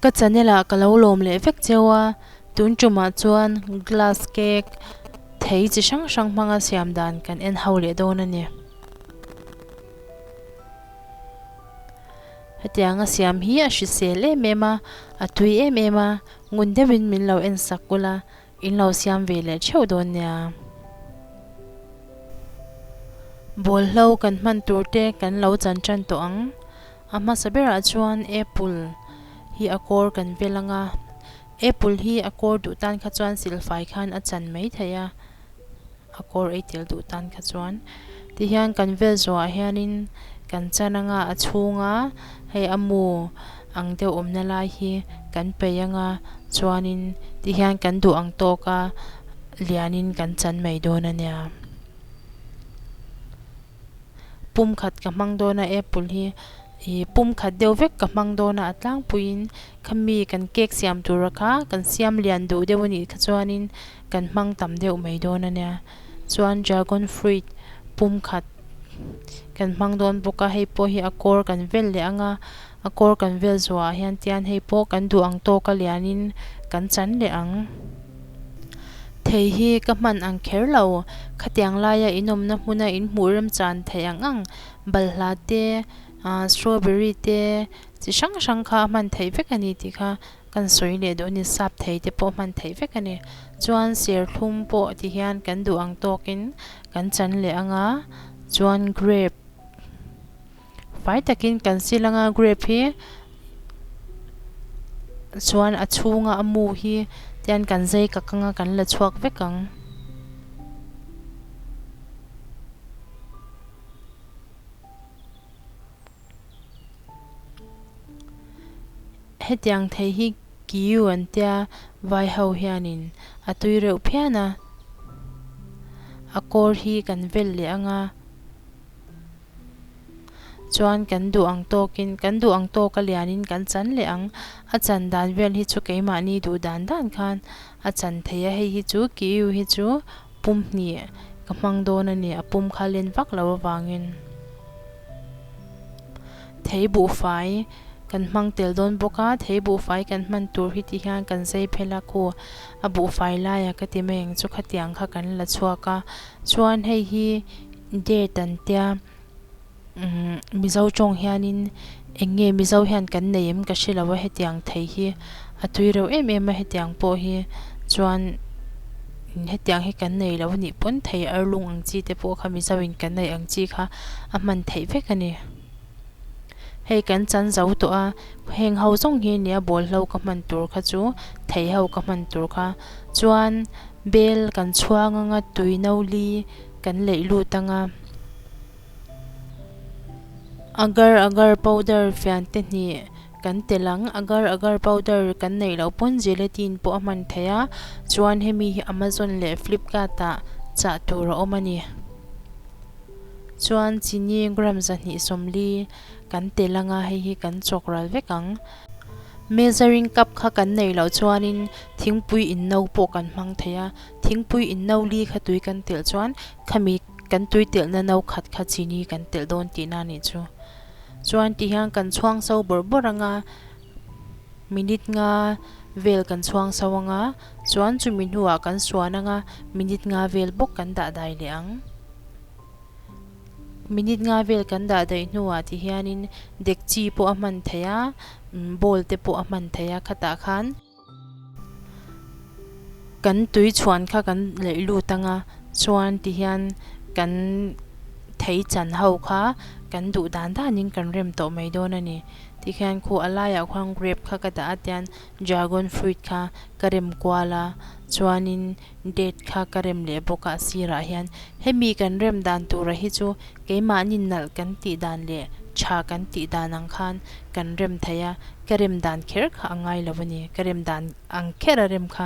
Ka channel ah ka lo lawm leh vek cheu a, tun tumah chuan glass cake thei chi hrang hrang hmanga siam dan kan en ho leh dawn a ni. Hetianga siam hi a hrisel em em a, a tui em em a, ngun deuhin min lo en sak ula, In lo siam ve leh theuh dawn nia. Bawlhlo kan hman tur te kan lo chan tan tawh ang. A hmasa berah chuan apple hi a kawr kan vel ang a. Apple hi a kawr duh tan kha chuan silfai khan a chan mai thei a. A kawr ei tel duh tan kha chuan tihian kan vel zawhah hianin kan chan anga a chhunga hei a mu ang deuh awmna lai hi kan peih anga chuanin tihian kan duh ang tawka lianin kan chan mai dawn a nia. Pum khat ka hmang dawn a apple hi ih pum khat deuh vek ka hmang dawn a a tlangpuiin khami kan cake siam tura kha kan siam lian duh deuh a nih kha chuanin kan hmang tam deuh mai dawn a nia chuan dragon fruit pum khat kan hmang dawn bawk a hei pawh hi a kawr kan vel leh ang a a kawr kan vel zawhah hian tian hei pawh kan duh ang tawk a lianin kan chan leh ang thei hi ka hman ang kher lo khatiang laia in awmna hmuna in hmuh remchan theih ang ang balhla te ah strawberry te chi hrang hrang kha a hman theih vek a ni tih kha. Kan sawi leh duh a ni, sap thei te pawh hman theih vek a ni. Chuan serthlum pawh ti hian kan duh ang tawkin kan chan leh ang a, chuan grape fai takin kan sil ang a, grape hi chuan a chhunga a mu hi tian kan zai kak ang a, kan la chhuak vek ang. Hetiang thei hi kiu an tia vai ho hianin a tui reuh phian a, a kawr hi kan vel leh ang a, chuan kan duh ang tawkin kan duh ang tawka lianin kan chan leh ang, a chan dan vel hi chu keimahni duh dan dan khan a chan thei a, hei hi chu kiu hi chu pum hnih ka hmang dawn a ni, a pum kha len vak lo avangin. Thei buhfai kan hmang tel dawn bawk a, thei buhfai kan hman tur hi ti hian kan zai phel a khu a buhfai laia ka ti mai ang chu khatiang kha kan la chhuak a, chuan hei hi date an tia umm mizo tawng hianin eng nge mizo hian kan nei em ka hre lo a hetiang thei hi a tui reuh em em a hetiang pawh hi chuan hetiang hi kan nei lo anih pawn thei arlung ang chi te pawh kha mizo in kan neih ang chi kha a hman theih vek a ni. Hei kan chan zo tawh a, heng ho zawng hi nia bawlhlo ka hman tur kha chu thei ho ka hman tur kha chuan bel kan chhuang anga tui no li kan leih lut anga agar agar powder fian te hnih kan tel ang agar agar powder kan neih loh pawn gelatin pawh a hman theih a chuan hemi hi amazon leh flipkart ah chah tur a awm a ni. Chuan chini gram 240 kan tel anga hei hi kan chawk ral vek ang. Measuring cup kha kan neih loh chuanin thingpui in no pawh kan hmang thei a, thingpui in no li kha tui kan telh chuan khami kan tui telhna no khat kha chini kan telh dawn tihna a nih chu. Chuan tihian kan chhuang so bawrh bawrh anga minute nga vel kan chhuang so anga chuan chumi hnuah kan suan anga minute nga vel bawk kan dah dai leh ang. Minute nga vel kan dah daih hnuah ti hianin dekchi pawh a hman theih a, bowl te pawh a hman theih a khatah khan kan tui chhuan kha kan leih lut anga chuan ti hian kan thei chan ho kha kan duh dan danin kan rem tawh mai dawn a ni. Tikhian khu a laiah khuan grape kha ka dah a tian dragon fruit kha ka rem kual a chuanin Date kha ka rem leh bawk a sirah hian hemi kan rem dan tura hi chu keimahni nalh kan tih dan leh tha kan tih dan ang khan kan rem thei a, ka rem dan kher kha a ngai lo a ni, ka rem dan ang kher a rem kha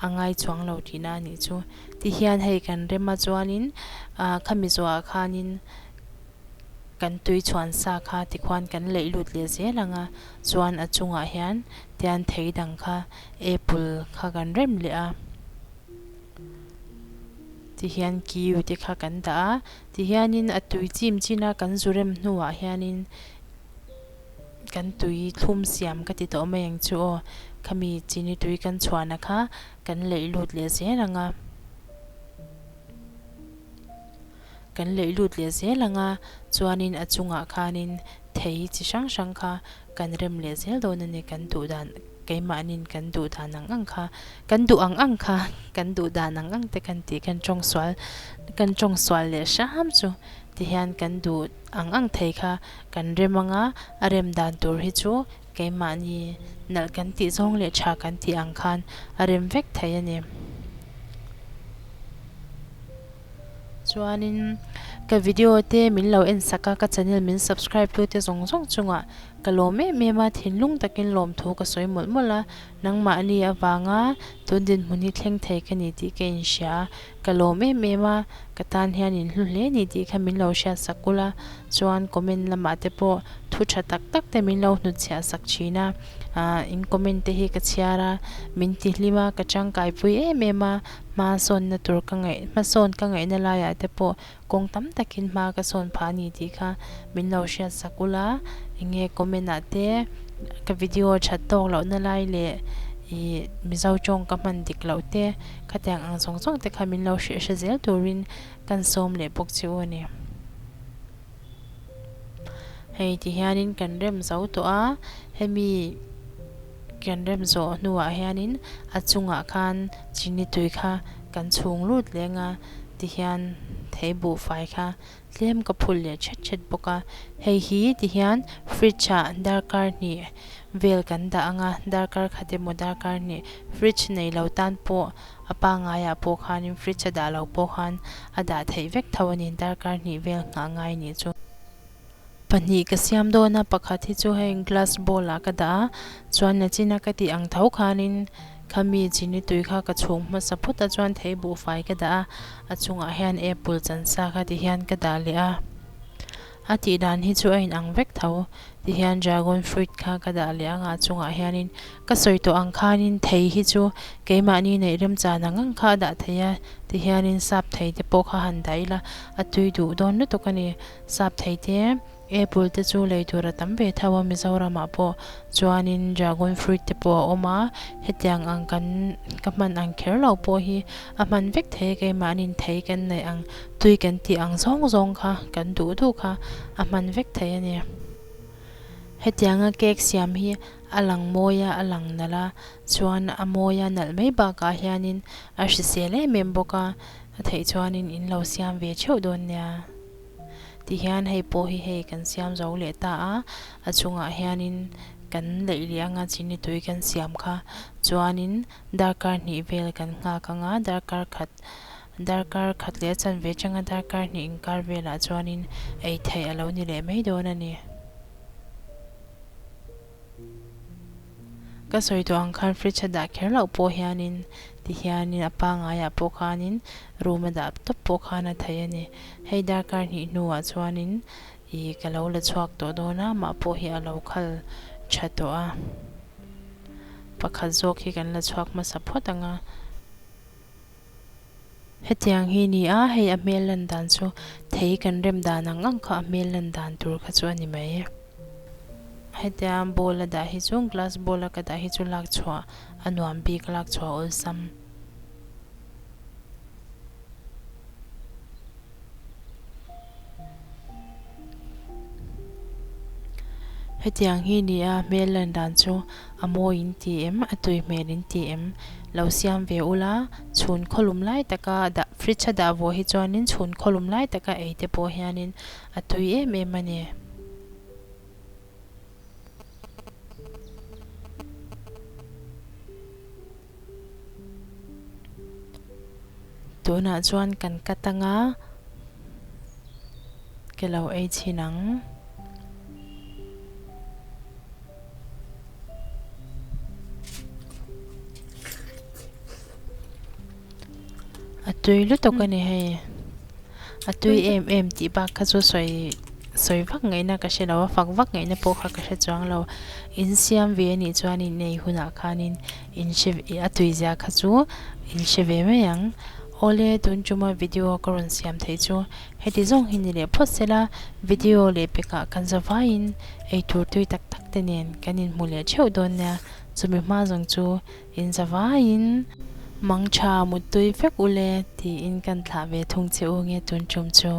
a ngai chuang lo tihna a nih chu. Tihian hei kan rem a chuanin ah khami zawhah khanin kan tui chhuan sa kha tikhuan kan leih lut leh zel ang a, chuan a chungah hian tian thei dang kha apple kha kan rem leh a tihian kiu te kha kan dah a tihianin a tui chim chin a kan zu rem hnuah hianin. kan tui thlum siam ka ti tawh mai ang chu aw khami chini tui kan chhuahna kha kan leih lut leh zel ang a kan leih lut leh zel ang a chuanin a chungah khanin thei chi hrang hrang kha kan rem leh zel dawn a ni kan duh dan keimahniin kan duh dan ang ang kha kan duh ang ang kha kan duh dan ang ang te kan tih kan tawng sual kan tawng sual leh hram chu ti hian kan duh ang ang thei kha kan rem ang a a rem dan tur hi chu keimahni nalh kan tih zawng leh tha kan tih ang khan a rem vek thei a ni. Chuanin ka video te min lo en sak a, ka channel min subscribe tu te zawng zawng chungah ka lawm em em a, thinlung takin lawmthu ka sawi mawlh mawlh a, nangmahni avanga tun dinhmun hi thleng thei ka ni tih ka inhria a, ka lawm em em a, ka tan hian in hlu hle ni tih kha min lo hriat sak ula, chuan comment lamah te pawh thu tha tak tak te min lo hnutchhiah sak thin a, ah in comment te hi ka chhiar a, min ti hlim a, ka tangkaipui em em a. Hmasawnna tur ka ngaih, hmasawn ka ngaihna laiah te pawh kawng tam takin hma ka sawn phah a ni tih kha min lo hriat sak ula, enge comment ah te ka video that tawk lohna lai leh ih Mizo tawng ka hman dik loh te khatiang ang zawng zawng te kha min lo hreh hre zel turin kan sawm leh bawk che u a ni. Hei ti hianin kan rem zo tawh a, hemi. Kan rem zawh hnuah hianin a chungah khan chini tui kha kan chhung lut leng a, tihian thei buhfai kha tlem ka phul leh thet thet bawk a. Hei hi tihian fridge ah darkar hnih vel kan dah ang a, darkar khat emaw darkar hnih fridge nei lo tan pawh a pangaiah pawh khanin fridge a dah lo pawh khan a dah theih vek tho a ni, darkar hnih vel nghah ngai nih chu. Pahnih ka siam dawn a, pakhat hi chu hei glass bowl ah ka dah a, chuan nachina ka tih ang tho khanin khami chini tui kha ka chhung hmasa phawt a, chuan thei buhfai ka dah a, a chungah hian apple chansa kha ti hian ka dah leh a, a tih dan hi chu a inang vek tho, ti hian dragon fruit kha ka dah leh ang a, a chungah hianin ka sawi tawh ang khanin thei hi chu keimahni neih remchan ang ang kha a dah thei a, ti hianin sap thei te pawh kha han dah ila a tui duh dawn lutuk a ni. Sap thei te, apple te chu lei tur a tam ve tho a Mizoram ah pawh chuanin dragon fruit te pawh a awm a, hetiang ang kan ka hman ang kher lo pawh hi a hman vek thei a keimahniin thei kan neih ang tui kan tih ang zawng zawng kha kan duh duh kha a hman vek thei a ni. Hetianga cake siam hi a lang mawi a, a lang nalh a, chuan a mawi a nalh mai bakah hianin a hrisel em em bawk a, a theih chuanin in lo siam ve theuh dawn nia. Tihian hei pawh hi hei kan siam zo leh ta a, a chungah hianin kan leih leh anga chini tui kan siam kha chuanin darkar hnih vel kan nghak anga darkar khat darkar khat leh a chanve atanga darkar hnih inkar velah chuanin ei theih a lo ni leh mai dawn a ni. Ka sawi tawh ang khan fridge a dah kher loh pawh hianin ti hianin a pangaiah pawh khanin room a dah tawp pawh khan a thei a ni. Hei darkar hnih hnuah chuanin ih ka lo la chhuak tawh dawn a, mah pawh hi a lo khal tha tawh a. Pakhat zawk hi kan la chhuak hmasa phawt ang a. Hetiang hi ni a, hei a hmel lan dan chu thei kan rem dan ang ang kha a hmel lan dan tur kha chu a ni mai. Hetia bowl a dah hi chu glass bowl a ka dah hi chu lak chhuah a nuam bik lak chhuah awlsam. Hetiang hi ni a hmel lan dan chu a mawi in ti em a tui hmel in ti em lo siam ve ula chhun khawlum lai taka dah fridge a dah vawh hi chuanin chhun khawlum lai taka ei te pawh hianin a tui em em a ni. Tunah chuan kan cut anga ka lo ei chhin ang. A tui lutuk a ni hei. A tui em em tih bak kha chu sawi sawi vak ngaihna ka hre lo a, fak vak ngaihna pawh kha ka hre chuang lo. In siam ve a nih chuan in ei hunah khanin in hre a tui zia kha chu in hre ve mai ang. Awle, tun tuma video ka rawn siam theih chu heti zawng hi ni leh phawt sela, video leh pekah kan za vaiin eitur tui tak tak te nen kan inhmu leh theuh dawn nia, chumi hma zawng chu in za vaiin mang tha muttui vek ule tiin kan thlah ve thung che u nge tun tum chu.